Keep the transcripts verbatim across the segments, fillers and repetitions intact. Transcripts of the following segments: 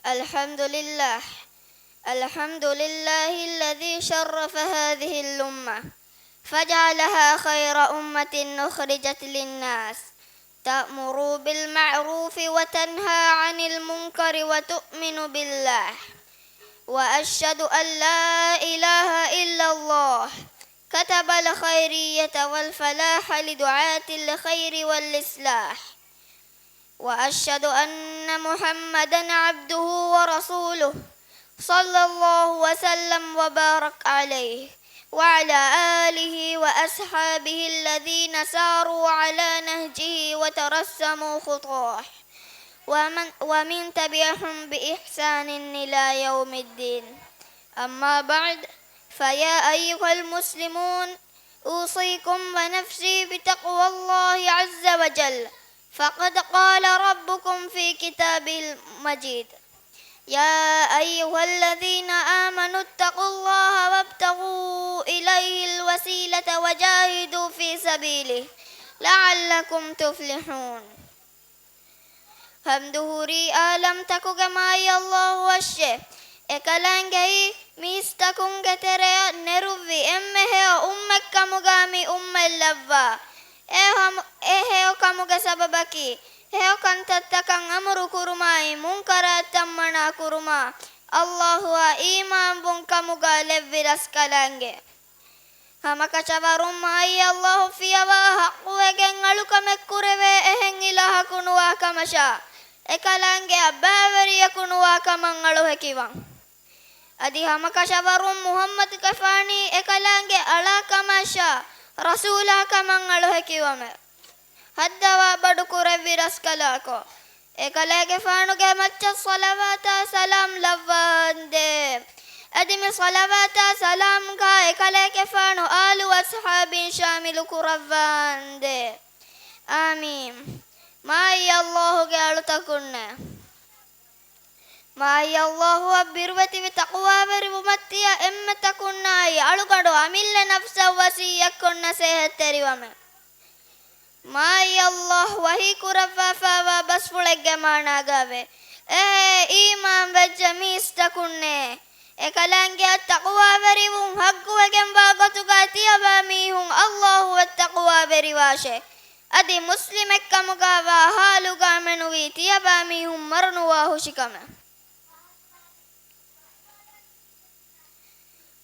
الحمد لله. الحمد لله الذي شرف هذه الأمة فجعلها خير أمة أخرجت للناس، تأمر بالمعروف وتنهى عن المنكر وتؤمن بالله. وأشهد أن لا إله إلا الله كتب الخيرية والفلاح لدعاة الخير والإصلاح. وأشهد أن محمدا عبده ورسوله، صلى الله وسلم وبارك عليه وعلى آله وأصحابه الذين ساروا على نهجه وترسموا خطاه، ومن، ومن تبعهم بإحسان إلى يوم الدين. أما بعد، فيا أيها المسلمون، أوصيكم ونفسي بتقوى الله عز وجل، فقد قال ربكم في كتابه المجيد: يا أيها الذين آمنوا اتقوا الله وابتغوا إليه الوسيلة وجاهدوا في سبيله لعلكم تفلحون. ޙަމްދު ހުރީ ޢާލަމްތަކުގެ މާތް ﷲ އަށް. އެކަލާނގެއީ މީސްތަކުންގެ ތެރެއަށް ނެރުއްވި އެންމެ ހެޔޮ އުއްމަތްކަމުގާ މި އުއްމަތް ލައްވާ. އެ ހަމަ، އެ ހެޔޮކަމުގެ ސަބަބަކީ، ހެޔޮ ކަންތައްތަކަށް އަމުރު ކުރުމާއި، މުންކަރާތައް މަނާ ކުރުމާ، ﷲ އާ އީމާންވުން ކަމުގާ ލެއްވި ރަސްކަލާނގެ. ހަމަކަށަވަރުން މާތް ﷲ ފިޔަވާ ޙައްޤުވެގެން އަޅުކަމެއް ކުރެވޭ އެހެން އިލާހަކު ނުވާ ކަމަށާ، އެކަލާނގެއަށް ބައިވެރިޔަކު ނުވާ ކަމަށް އަޅުހެކިވަން. އަދި ހަމަކަށަވަރުން މުޙައްމަދުގެފާނީ އެކަލާނގެ އަޅާ ކަމަށާ، ރަސޫލާ ކަމަށް އަޅުހެކިވަމެ. ހައްދަވާ ބޮޑު ކުރެއްވި ރަސްކަލާކޯ، އެކަލޭގެފާނުގެ މައްޗަށް ޞަލަވާތާ ސަލާމް ލައްވާނދޭ. އަދި މި ޞަލަވާތާ ސަލާމްގާ އެކަލޭގެފާނު އާލު އަޞްޙާބީން ޝާމިލު ކުރައްވާނދޭ. އާމީން. މާތް ﷲ ގެ އަޅުތަކުންނޭ. މާތް ﷲ އަށް ބިރުވެތިވި ތަޤްވާވެރިވުމަށް ތިޔަ އެންމެތަކުންނާއި އަޅުގަނޑު އަމިއްލަ ނަފްސަށް ވަޞިއްޔަތްކޮށް ނަޞޭޙަތްތެރިވަމެ. މާތް ﷲ ވަޙީ ކުރައްވާފައިވާ ބަސްފުޅެއްގެ މާނާގައިވޭ: އޭ އީމާން ވެއްޖެ މީސްތަކުންނޭ! އެކަލާނގެއަށް ތަޤްވާވެރިވުން ޙައްޤުވެގެންވާ ގޮތުގައި ތިޔަބައިމީހުން ﷲ އަށް ތަޤްވާވެރިވާށޭ. އަދި މުސްލިމެއްކަމުގައިވާ ޙާލުގައި މެނުވީ ތިޔަބައިމީހުން މަރުނުވާ ހުށިކަމެއް.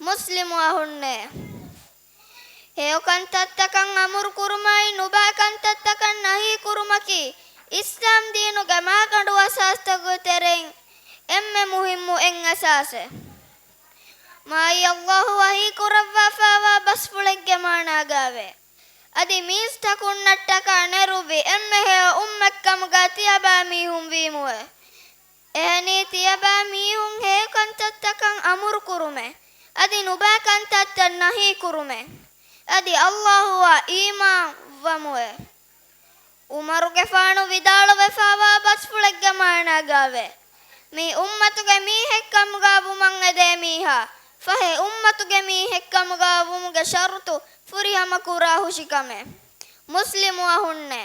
މުސްލިމު އަހުންނޭ! ހެޔޮ ކަންތައްތަކަށް އަމުރު ކުރުމާއި، ނުބައި ކަންތައްތަކަށް ނަހީ ކުރުމަކީ، އިސްލާމް ދީނުގެ މާގަނޑު އަސާސްތަކުގެ ތެރެއިން އެންމެ މުހިއްމު އެއް އަސާސެއް. މާތް ﷲ ވަޙީ ކުރައްވާފައިވާ ބަސްފުޅެއްގެ މާނާގައިވޭ: އަދި މީސްތަކުންނަށްޓަކާ ނެރުއްވި އެންމެ ހެޔޮ އުއްމަތްކަމުގައި ތިޔަބައިމީހުން ވީމުވެ. އެހެނީ، ތިޔަބައިމީހުން ހެޔޮ ކަންތައްތަކަށް އަމުރު ކުރުމޭ، އަދި ނުބައި ކަންތައްތައް ނަހީ ކުރުމޭ، އަދި ﷲ އަށް އީމާން ވަމުވެ. ޢުމަރުގެފާނު ވިދާޅުވެފައިވާ ބަސްފުޅެއްގެ މާނާގައިވޭ: މި އުއްމަތުގެ މީހެއްކަމުގަ ވުމަށް އެދޭ މީހާ، ފަހެ އުއްމަތުގެ މީހެއްކަމުގަ ވުމުގެ ޝަރުޠު ފުރިހަމަ ކުރާ ހުށިކަމެއް. މުސްލިމު އަހުންނޭ!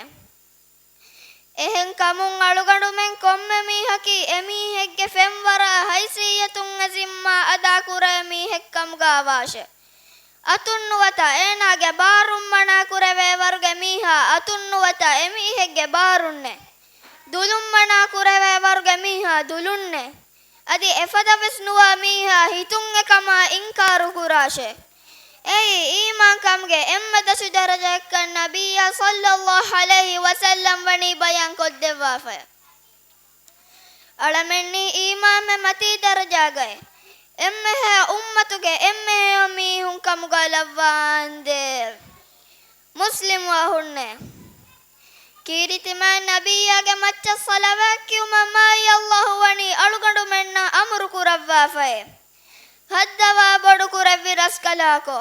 އެހެން ކަމުން އަޅުގަނޑުމެން ކޮންމެ މީހަކީ އެމީހެއްގެ ފެންވަރާ ހައިސިއްޔަތުން އެ ޒިންމާ އަދާކުރޭ މީހެއްކަމުގައިވާށޭ. އަތުންނުވަތަ އޭނާގެ ބާރުން މަނާކުރެވޭ ވަރުގެ މީހާ އަތުންނުވަތަ އެމީހެއްގެ ބާރުންނޭ. ދުލުން މަނާކުރެވޭ ވަރުގެ މީހާ ދުލުންނޭ. އަދި އެފަދަވެސް ނުވާ މީހާ ހިތުން އެކަމާ އިންކާރު ކުރާށޭ. އެއީ އީމާންކަމުގެ އެންމެ ދަށު ދަރަޖައެއްކަން ނަބިއްޔާ ޞައްލައްލާހު ޢަލައިހި ވަސައްލަމް ވަނީ ބަޔާން ކޮށްދެއްވާފައި. އަޅަމެންނީ އީމާންމެ މަތީ ދަރަޖާގައި އެންމެ ހެޔޮ އުއްމަތުގެ އެންމެ ހެޔޮ މީހުން ކަމުގަ ލައްވާނދޭ. މުސްލިމު އަހުންނޭ! ކީރިތި މާތް ނަބިއްޔާގެ މައްޗަށް ޞަލަވާތް ކިޔުމަށް މާތް ﷲ ވަނީ އަޅުގަނޑުމެންނަށް އަމުރު ކުރައްވާފައޭ. ހައްދަވާ ބޮޑު ކުރެއްވި ރަސްކަލާކޯ،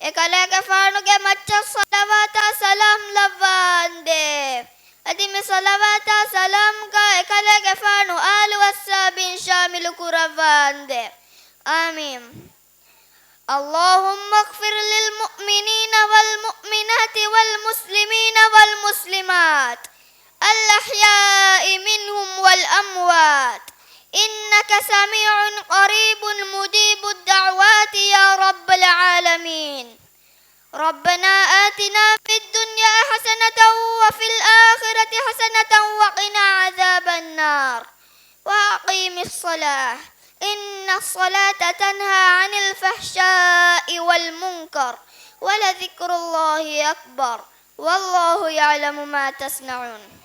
އެކަލޭގެފާނުގެ މައްޗަށް ޞަލަވާތާ ސަލާމް ލައްވާނދޭ. އަދި މި ޞަލަވާތާ ސަލާމްގަ އެކަލޭގެފާނު އާލު އަޞްޙާބީން ޝާމިލު ކުރައްވާނދޭ. އާމީން. اللهم اغفر للمؤمنين والمؤمنات والمسلمين والمسلمات الأحياء منهم والأموات إنك سميع قريب مجيب الدعوات يا رب العالمين. ربنا آتنا في الدنيا حسنة وفي الآخرة حسنة وقنا عذاب النار. وأقم الصلاة إن الصلاة تنهى عن الفحشاء والمنكر ولذكر الله أكبر والله يعلم ما تصنعون.